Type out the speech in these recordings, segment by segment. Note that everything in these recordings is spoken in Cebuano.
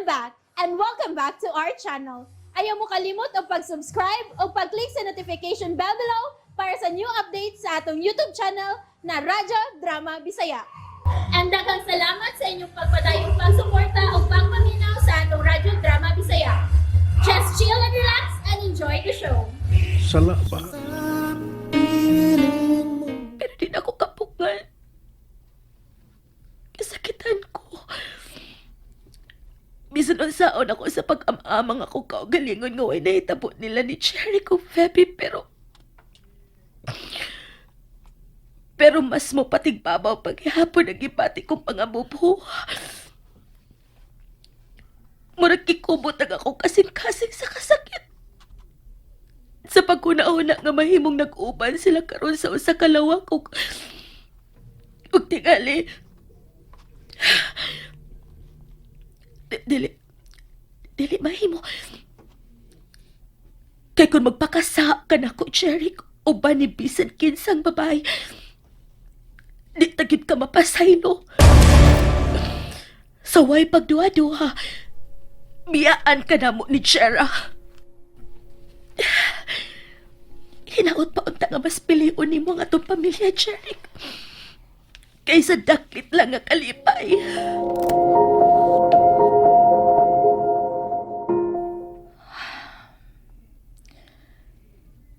I'm back and welcome back to our channel. Ayaw mo kalimot og pag-subscribe o pag-click sa notification bell below para sa new updates sa atong YouTube channel na Radyo Drama Bisaya. And daghang salamat sa inyong pagpadayong pagsuporta o pagpaminaw sa atong Radyo Drama Bisaya. Just chill and relax and enjoy the show. Sala ba? Pero di na ako kapugngan. Kasakitan ko. Bisan unsaon ako sa pag-amamang ako kaugalingon nga way nahitabo nila ni Jericho Feby, pero mas mo patigbabaw paghihapon ang gibati kong pangabubo. Murag kikubot ang ako kasing-kasing sa kasakit. Sa pagkuna-una nga mahimong nag-uban sila karon sa usa ka lawak ug tingali dili dili mahimo kay kun magpakasa ka nako, Jeric, uban ni bisan kinsang babae, di ta gyud ka mapasaylo. Saway pagduha-duha, biyaan ka namo ni Jera. Hinaot pa unta nga mas pilion nimo ang atong pamilya, Jeric, kaysa daklit lang nga kalipay.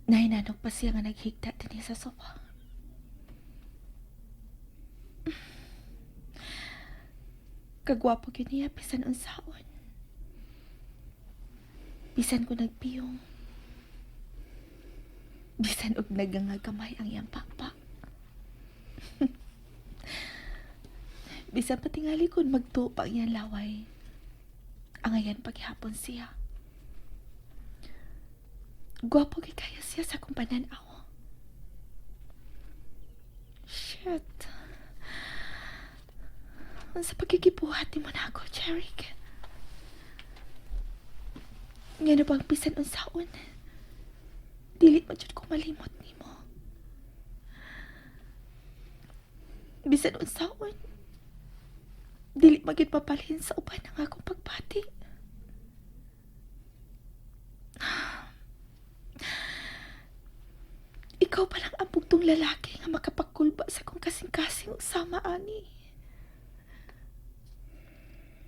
Nahinanok pa siya nga naghigda din sa sofa. Kagwapo gyud niya bisan unsaon. Bisan ko nagpiyong. Bisan og nagangagamay ang iyang papa. Bisan patingali kon magtupa ang iyang laway. Ang ayan paghihapon siya. Gwapo kay kaya siya sa akong pananaw. Shit. Sa pagkikibuhat ni mo na ako, Jeric. Nga na bang bisan unsaon? Dili man jud ko malimot nimo. Bisan unsaon, dili man gyud mapalhin sa uban ang akong pagbati. Ikaw pa lang ang bugtong lalaki nga makapagkulba sa akong kasing-kasing ug sama ani.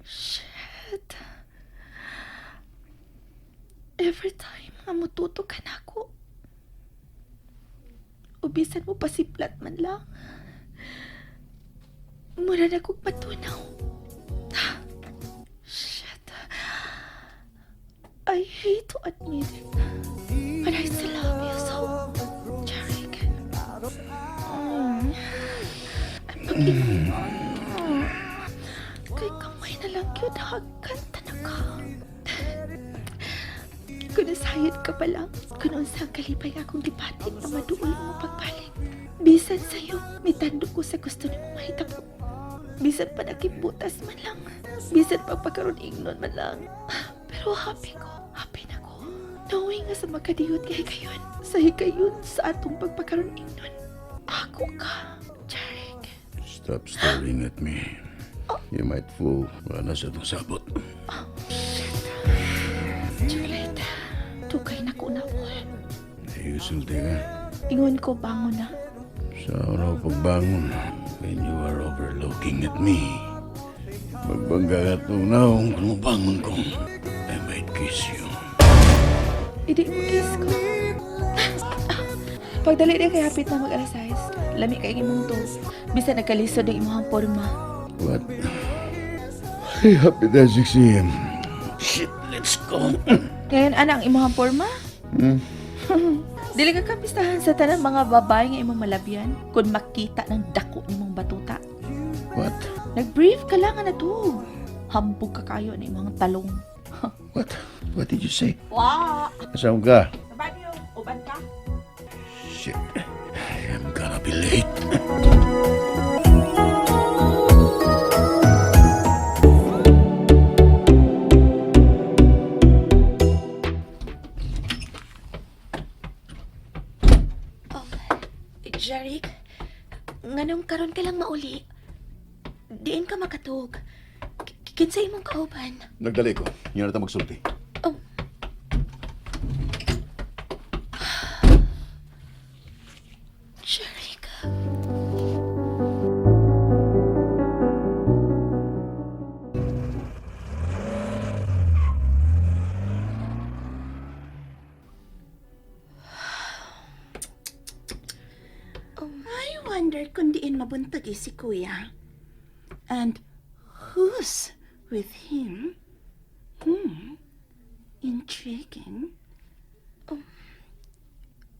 Shit. Every time nga mututo ka na ako, ubisan mo pasiplat man lang, mura na kong matunaw. Shit. I hate to admit it, but I still love you so, Jeric. Ang pag-ibig mo. Kay kamay na lang yun, hagkanta na ka. Kung nasayod ka pa lang, kung unsa ang kalipay akong gipati na maduol mo pagbalik. Bisan sa'yo, mitando ko sa gusto nimo mahitabo. Bisan pa nakibutas man lang. Bisan pa pagkaroon ignon man lang. Pero happy ko, happy na ko. Knowing nga sa makadiyot kay kayon, sa higayon sa atong pagpakaroon ignon. Ako ka, Jeric. Stop staring at me. You might fool. Wala sa itong sabot. Juliet, dugay na ko na po. Naiusulti ka. Ingon ko, bangon na. Sa araw pagbangon, when you are overlooking at me, magbangga ka tunaw kung bangon ko. I might kiss you. Hindi mo kiss ko. Pagdali na kay hapit na mag alas 6. Lami kay imong to. Bisan nagkalisod ang imong porma. What? Ay, happy na 6 a.m. Shit, let's go. Ngayon ana ang imong porma? Dili ka kapistahan sa tanang mga babae nga imong malabyan kung makita ng dako nimong batuta. What? Nag-brief ka lang nga natug. Hambog ka kayo na imong talong. What? What did you say? Wa! Saan ka? Banyo, uban ka? Shit. I'm gonna be late. Jeric, nganong karon ka lang mauli? Diin ka makatug. Kinsa imong kauban? Nagdali ko. Nga na ta magsulti. Oh. Jerica. I wonder kung diin mabuntag eh si Kuya. And who's with him? Intriguing.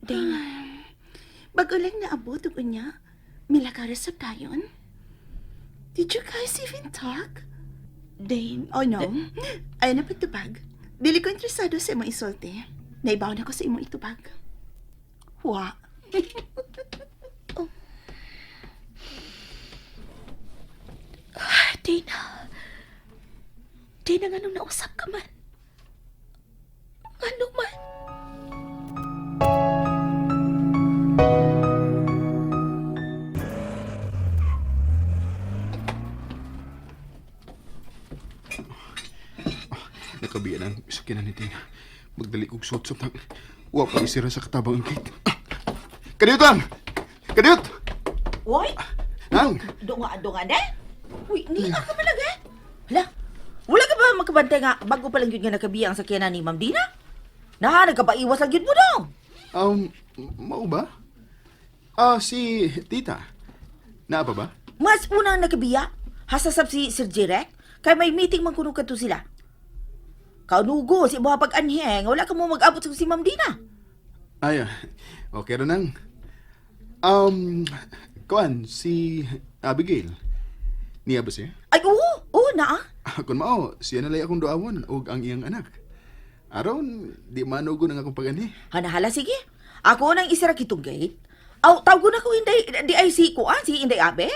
Dana, Bago lang naabot og unya, milakaras sa tayon. Did you guys even talk? Dane, Oh no. Ayaw na pagtubag. Dili ko interesado sa imong isulti. Naibaw na ko sa imong itubag. Wa. Dana. Dana, nganong nausap ka man? Ngano man? Nakabiyan ang sakyanan ni Tina. Magdali kong suot sa tang. Wa pa isira sa katabang ang gate. Ah! Kadiyot lang! Kadiyot! Uy, Nang! dunga dunga de. Uy, ni ka man lagi. Hala. Wala ka ba makabantay nga bago pa lang yun nga nakabiya ang sakyanan ni Ma'am Dina? Naha, nagkapaiwas lang yun mo dong. Mao ba? Si Tita. Naa pa ba? Mas una ang nakabiya. Hasasab si Sir Jirek. Kay may meeting man kuno kadto sila. Kaunugo si buha pag-anheng, wala ka mo mag-abot sa si Ma'am Dina. Ay, okay ra nang. Kuan, si Abigail. Niya ba siya? Ay, oo, oo na ah. Kung mao, siya nalay akong duawon og ang iyang anak. Aron, di manugo ng akong pag-anhi. Hanahala, sige. Ako nang isara kitong gate. Aw, tawag na ko inday, di ay si kuan, si Inday Abe.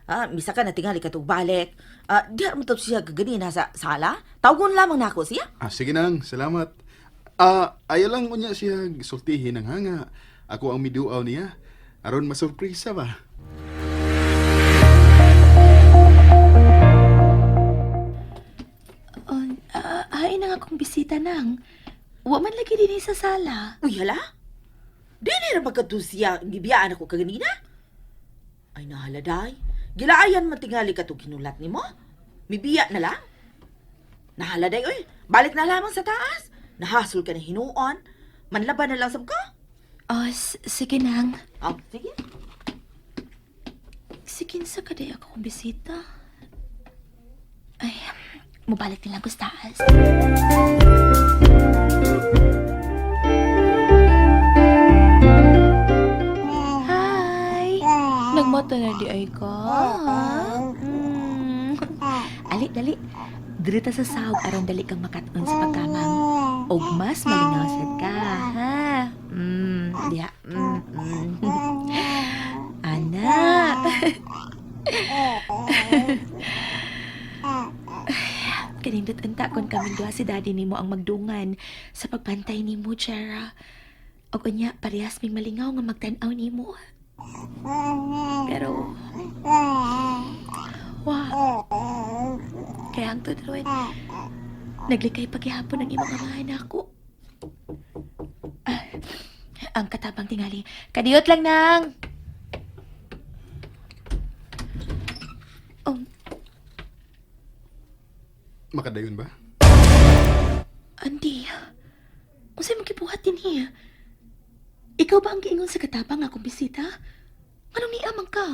Ah, misa ka na tingali katong balik. Ah, di mo to siya gaganina sa sala. Tawgon lamang nako siya. Sige nang, salamat. Ayaw lang unya siya sultihin ang hanga. Ako ang miduaw niya. Aron masurpresa ba? Oh, ay na nga akong bisita nang. Wa man lagi dinhi sa sala. Uy, hala. Di na pagkato siya gibiyaan ako kaganina. Ay, nahala day. Gilaayan man tingali katong kinulat nimo. Mibiya na lang. Nahala day, uy. Balik na lamang sa taas. Nahasol ka na hinuon. Manlaban na lang sab ka. Oh, sige nang. Ah, sige. Sige sa kaday ako kong bisita. Ay, mubalik na lang ko sa taas. Hi! Nagmata na di ay ka? Mm. Ali, dali. Dirita sa sahog aron dali kang makaton sa pagkamang. Og mas malingaw sad ka, ha? Diha. Ana. Kanindot unta kon kaming duha si daddy nimo ang magdungan sa pagbantay nimo, Jera. Og unya parehas ming malingaw nga magtan-aw nimo. Pero wa kaya ang tudroin, naglikay paghihapon ang imong amahan ako. Ah, ang katabang tingali. Kadiyot lang nang. Oh, Makadayon ba? Andy, unsay mo gibuhat dinhi? Ikaw ba ang giingon sa katabang akong bisita? Anong niamang ka?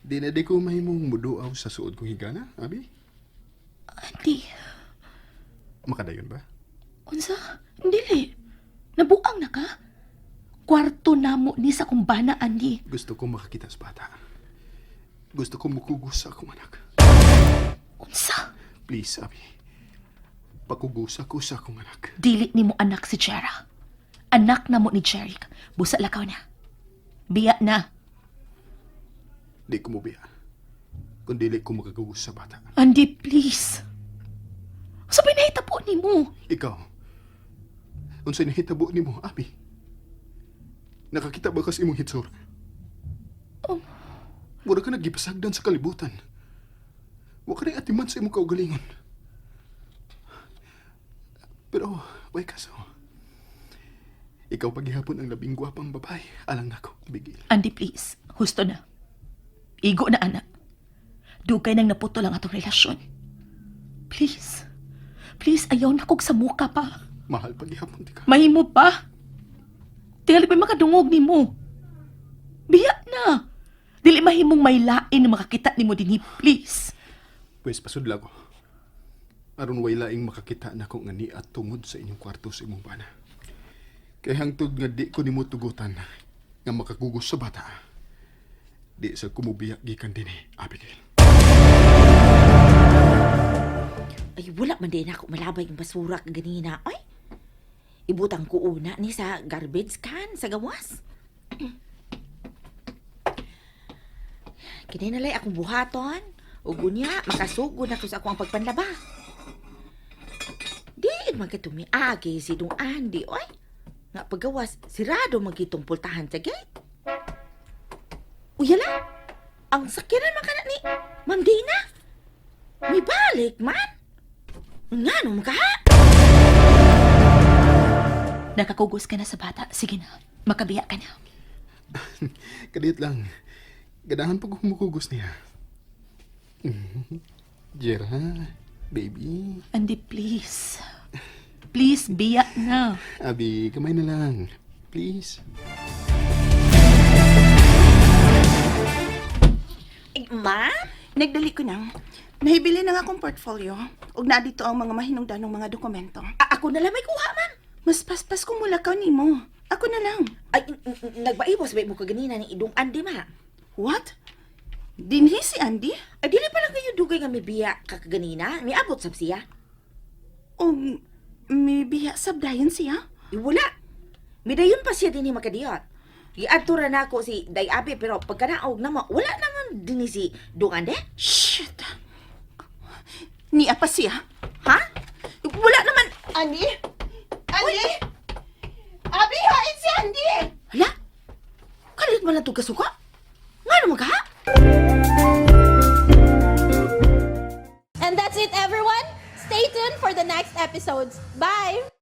Di na di ko mahimong muduaw sa suod kong higana, Abi. Andy, Makadayon ba? unsa? Dili. Nabuang na ka? Kwarto namo ni sa kumbana, Andy. Gusto ko makakita sa bata. Gusto ko mukugos sa akong anak. Unsa? Please, Abi. Pakugusa ko sa akong anak. Dili nimo anak si Jera. Anak na mo ni Jeric. Busa lakaw na. Biya na. Di ko mubiya. Kung dili ko makakugos sa bata. Andy, please. Unsa ba'y nahitabo nimo? Ikaw, unsay nahitabo nimo, Abi? Nakakita ba kas imong hitsura? Oh. Mura ka nagipasagdan sa kalibutan. Wa ka rin atiman sa imong kaugalingon. Pero, way kaso. Ikaw paghihapon ang labing gwapang babae. Alang nako, Abigail. Andy, please. Husto na. Igo na, anak. Dugay nang naputol ang atong relasyon. Please. Please, ayaw na kog sa muka pa. Mahal paghihapon ti ka. Mahimo pa. Tingali pa makadungog nimo. Biya na. Dili mahimong may lain na makakita nimo dinhi, please. Pwes pasudla ko. Aron way laing makakita nako nga ni at tungod sa inyong kwarto sa imong bana. Kay hangtod nga di ko nimo tugutan nga makagugos sa bata. Di sa kumubiyak gikan dinhi, Abigail. Ay, wala man din ako malabay ang basura kaganina. Ay, ibutang ko una ni sa garbage can sa gawas. Kininalay akong buhaton. Ug unya, makasugo na ko sa akong pagpanlaba. Di man kay tumiagi si Dung Andy, oy. Nga pagawas, sirado magitong pultahan sa gate. Uyala, ang sakyanan man kana ni Ma'am Dina. May balik man. Nga no ka? Nakakugos ka na sa bata. Sige na. Makabiya ka na. Kadiyot lang. Ganahan pag humukugos niya. Jera, baby. Andy, please. Please, biya na. Abi, kamay na lang. Please. Ay, ma? Nagdali ko nang. Nahibili na nga akong portfolio. Ug naa dito ang mga mahinungdanong mga dokumento. Ako na lang may kuha, ma'am. Mas paspas kung mulakaw nimo. Ako na lang. Ay, nagbaibos ba mo kaganina ni Idong Andy, ma? What? Dinhi si Andy? Ay, dili pala kayo dugay nga may biya ka kaganina. Miabot sab siya. O may biya sabdayon siya? Ay, wala. Midayon pa siya dinhi makadiyot. Giadto ra nako si Day Abi pero pagkanaog na ma, wala naman dinhi si Dong Ande. Shit! Niya pa siya. Ha? Wala naman. Andy? Andy? Abi, hain si Andy! Hala? Kalit man lang itong kasuka. Nga naman ka? And that's it, everyone. Stay tuned for the next episodes. Bye!